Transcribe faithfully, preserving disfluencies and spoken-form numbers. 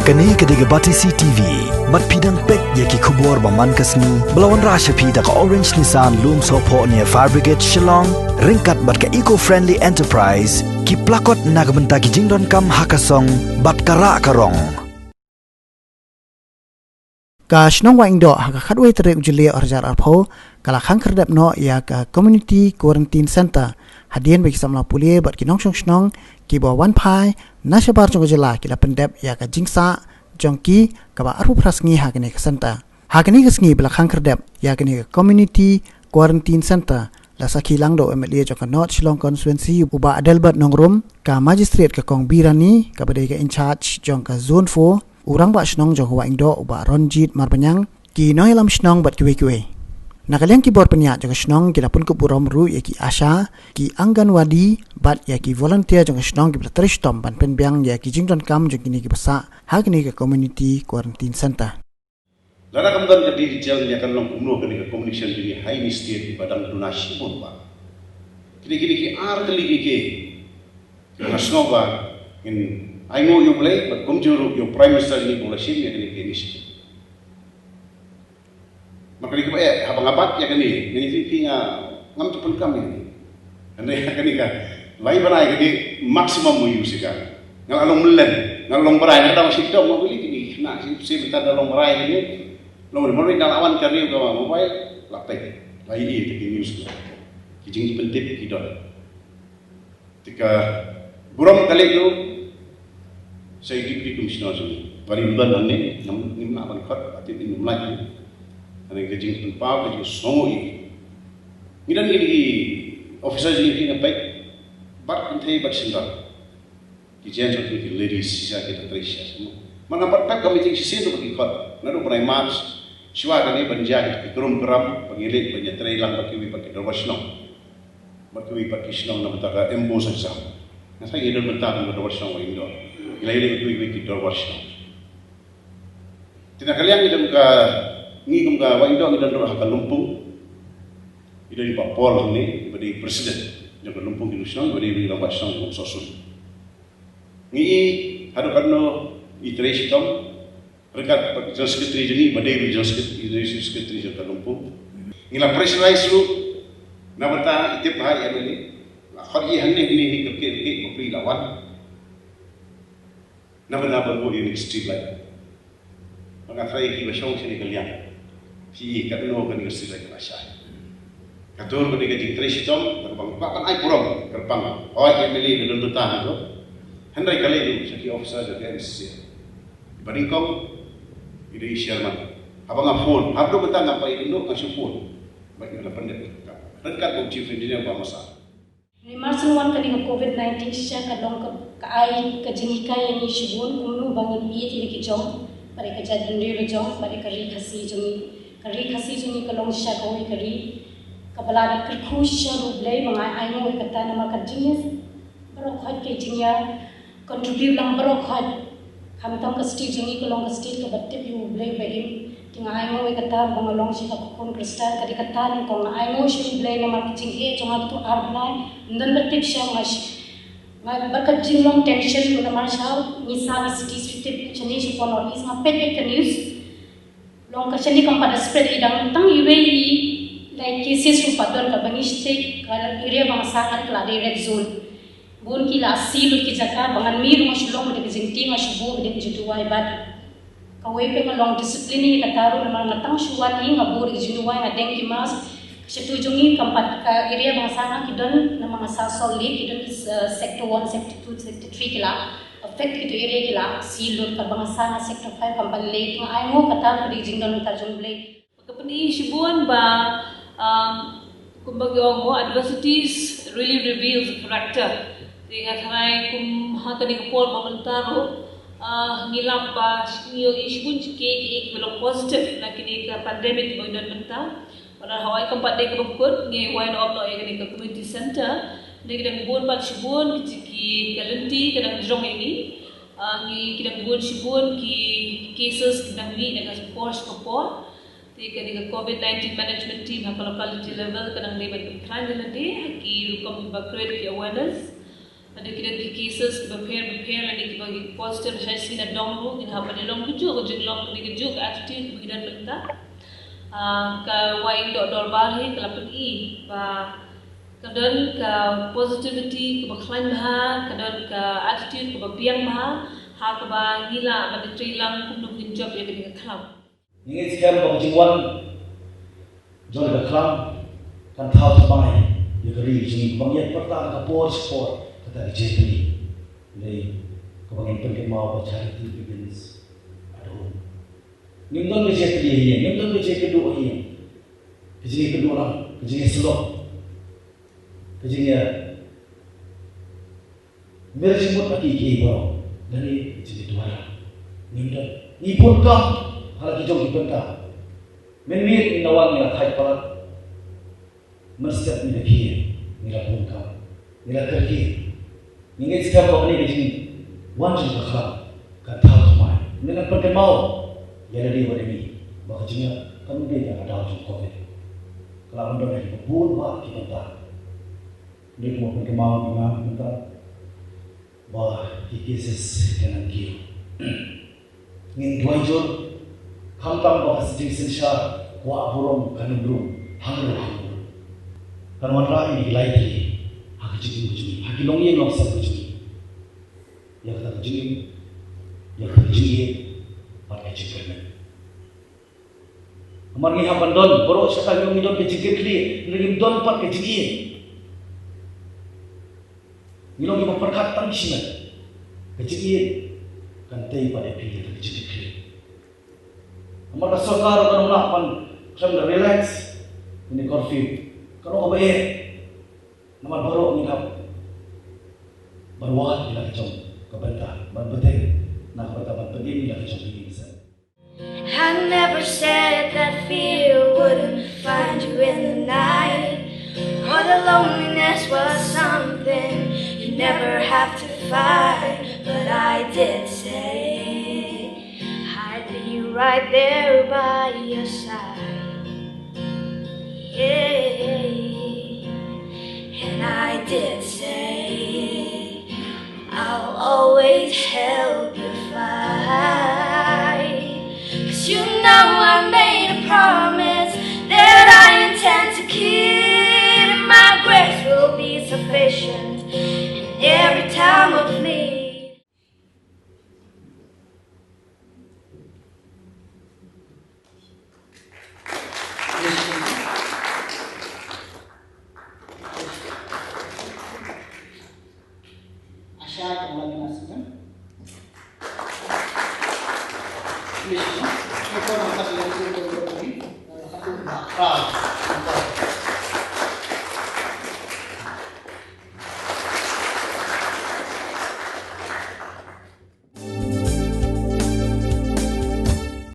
Kane ka dei ka Batesi T V. Bad phi dang peit ïa ki khubor ba man ka sngi ba la wanrah sha phi da ka Orange Nissan Lumsohphoh near Fire Brigade Shillong, ryngkat bad ka Eco Friendly Enterprise, ki plakot na ka bynta ki jingdonkam ha ka song bad ka rah ka rong. Ka shnong Wahingdoh ha ka khatwei tarik u Jylliew arhajar arphew ka la khang khyrdep noh ïa ka Community Quarantine Center, hadien ba ki samla pule bad ki nongshong shnong kiba wan phai na shabar jong ka jylla ki la pyndep ïa ka jingsah jong ki kaba arphew phra sngi ha kane ka center. Ha kane ka sngi ba la khang khyrdep ïa kane ka Community Quarantine Center, la sakhi lang da u M L A jong ka North Shillong Constituency, u Bah Adelbert Nongrum, ka Magistrate ka Kong Birani, kaba dei ka in charge jong ka Zone four, u Rangbah Shnong jong ka Wahingdoh u Bah Ronjit Marbaniang, ki nongïalam shnong bad kiwei kiwei. Na ka liang ki bor pynïaid jong ka shnong ki la pynkup burom ruh ïa ki ASHA, ki Anganwadi bad ïa ki volunteer jong ka shnong kiba la trei shitom ban pynbiang ïa ki jingdonkam jong kine kiba sah ha kane ka Community Quarantine Center. Lada kam don ka digital ïa kan long kumno kane ka communication jong ngi ha ine i state ba dang duna shibun ba. Kine kine ki ar tylli ki ki. Nga sngew ba ngin ainguh ïa U Blei bad kumjuh ruh ïa u Prime Minister jong ngi ba u la shim ïa kane ka initiative. Mar kane kaba eh haba nga bat ïa kane, nga ïa phi nga ngam ju pyndonkam ïa kane. Hynrei ïa kane ka lai bnai kane maximum mo use ïa ka. Nga la long mlien, nga la long brai, nga dang shitom nga wili kine na shi shi mynta da long brai kane. Long mlien, nga la wan ka riew ka mobile la peit. La ïohi ïa ki news. Ki jingpyntip ki don. Te ka burom ka leit ruh sha i Deputy Commissioner jong ngi. Ba rim don hangne, ngim, ngim lah ban khot, ba tip ngim lah. Hangne ka jingpynpaw, ka jingsngewnguh ïa ngi. Ngi don kine ki officer jong ngi ki nga peit, bad kynthei bad shynrang. Ki gents bad ki ladies shisha ki da trei shisha. Mar nga pat peit ka meeting shisien ruh ba ki khot. Naduh bnai March, shuwa kane ban jia ki krum kram, ba ngi leit ban ïatrei lang bad kiwei pat ki dorbar shnong. Bad kiwei pat ki shnong na bynta ka MBOSE exam. Nga sa ngi don bynta kum ka dorbar shnong Wahingdoh. Ngi la ïaleh bad kiwei pat ki dorbar shnong. Te na ka liang ngi don ka, ngi kum ka Wahingdoh ngi don ruh ha ka Lympung. Ngi don i Bah Paul hangne, iba dei president jong ka Lympung Hindu Shnong, iba dei i rangbah shnong jong Umsohsun. Ngi i haduh katno i trei shitom, ryngkat bad General Secretary jong ngi, ba dei General Secretary, General Secretary jong ka Lympung. Ngi la pressurize ruh, na bynta i tip bha i MLA. La khot i hangne, hangne, hangne, kyrkieh, kyrkieh, ba phi la wan. Na bynta ban buh ïa kane ka street light. Ba nga tharai ki ba shong shane ka liang. Phi i katno kane ka street light ka la shai. Ka dur kane ka jingtrei shitom, kaba nga kwah ban ai burom kyrpang. Hooid, MLA ka don bynta hangto. Hynrei ka leit ruh sha ki officer jong ka MCC. Ba nyngkong i dei i chairman. Haba nga phone, haba dei bynta nga poi ïa ka ïing nga shu phone. Ba i la pyndep. Ryngkat bad u chief engineer Bah Masa. Namar shen wan kane ka covid nineteen shisha ka long ka, ka ai ka jinghikai ïa ngi shibun kumno ba ngin ïeit ïa ki jong, bad ïa ka jaitbynriew la jong, bad ïa ka ri Khasi jong ngi. Ka ri Khasi jong ngi ka long shisha kawei ka ri kaba la da kyrkhu shisha ruh U Blei ba nga ainguh ïa kata namar ka jingïa baroh khoit ka jingïa contribute lang baroh khoit. Khamtam ka state jong ngi ka long ka state kaba tip ïa U Blei ba im. Te nga ainguh ïa kata ba nga long shisha ka khun Khristan, ka dei kata nyngkong nga ainguh sha U Blei namar ka jingeh jong nga kito ar bnai. Ym don ba tip sha nga shi. Nga bad ka jinglong tension ruh namar sha ngi sah ki city, city shane shapoh North East nga peit peit ka news. Long ka shane kam pat da spread, i dang tang iwei i, like, cases ruh pat don, kaba ngi state ka area ba nga sah ngan ka la dei red zone. Bun ki la seal ki jaka ba ngan mih ruh nga shu long bad ka jingtieng, nga shu buh bad ka jingduwai bad kawei pat nga long discipline ïa kata ruh namar nga tang shu wan hi nga buh bad ka jingduwai, nga deng ki mask. Ka shatu jong ngi kam pat, ka area ba nga sah nga ki don, namar nga sah Salt Lake, ki don ki, uh, sector one, sector two, sector three ki la affect, kito area ki la seal lut. Kaba nga sah nga sector five kam pat leh, nga ainguh kata ka dei ka jingdon kata jong U Blei. Ka pyni shibun ba, um, kumba ki ong mo, adversities really reveals character. Te nga tharai kum ha kane ka por ba mynta ruh, uh, ngi lap ba ngi ïohi shibun ki, ki, kiba long positive na kine ka pandemic ba ngi don mynta. Bad hawei kam pat dei kaba kut, ngi wai noh ïa kane ka community center. Ngi dang bun pat shibun ki, ki, ka lynti ka dang jrong ïa ngi. Ah, ngi, ki dang bun shibun ki cases ki dang mih na ka por sha ka por. Te kane ka covid nineteen management team ha ka locality level ka dang leh ban kren ïa lade ha ki rukom ba create ki awareness. Hadien ki don ki cases kiba pher ba pher lane kiba positive sha sngi na dong ruh, ngin hap ban ïalong kajuh ka jinglong, kane kajuh ka attitude kaba ngi don mynta. Ah, ka wai doh dorbar hi ka la pyni ba ka don ka positivity kaba khlaiñ bha, ka don ka attitude kaba biang bha, ha kaba ngi lah ban ïatrei lang kumno ngin jop ïa kane ka khlam. Ngi ngeit skhem ba ka jingwan jong ka khlam kan thaw thymmai ïa ka ri jong ngi, ba ngi ïa pyrta ha ka por sha ka por kata ka jingïatylli. Dei kaba ngin pynkynmaw ba charity begins at home. Ngim don ka jingïatylli ha ïing, ngim don ka jingïakynduh ha ïing. Ka jingïakynduh lang, ka jingïasyllok, ka jingïa mir jingmut ha kiei kiei baroh. Lane ka jingïatylli. Ngim don. Ngi bun kam ha la ki jong ki bynta. Mynmiet ngi la wan ngi la thait palat. Mynstep ngi la khie, ngi la bun kam, ngi la kyrkieh. Ngi ngeit skhem ba kane ka jingwan jong ka khlam kan thaw thymmai. Ngi la pynkynmaw ïa lade bad ïa mi ba ka jingïap kam dei tang ka daw jong covid. Ka la ban don ha kiba bun bah ki bynta. Dei kumba pynkynmaw ïa nga mynta ba ki cases ki nang kiew. Ngin duwai jur, khamtam ba ka jingsynshar kwah burom kan ym rung hangno hangno. Kan wanrah ïa ngi ki lai tylli ha ka jingim ka jong ngi, ha ki longïing longsem ka jong ngi. Ïa kata ka jingim, ïa kata ka jingïeit bad ka jingkyrmen. Namar ngi hap ban don baroh, shata ngi don ka jingkitkhlieh, ngi don pat ka jingïeit. Ngi long kiba pyrkhat tang shimet. Ka jingïeit kan tei pat ïa phi ïa ka jingkitkhlieh. Namar ka sorkar kan ym lah ban khlem da relax ïa kane ka curfew. Kan long kaba eh. Namar baroh ngi hap ban wad ïa la ka jong ka bynta, ban bteng na ka bynta ban pynim ïa la ka jong ka ïing ka sem. I never said that fear wouldn't find you in the night, or the loneliness was something you never have to fight. But I did say I'd be right there by your side. Yeah. And I did say I'll always help you fight. 'Cause you know I made a promise that I intend to keep. My grace will be sufficient in every time of need.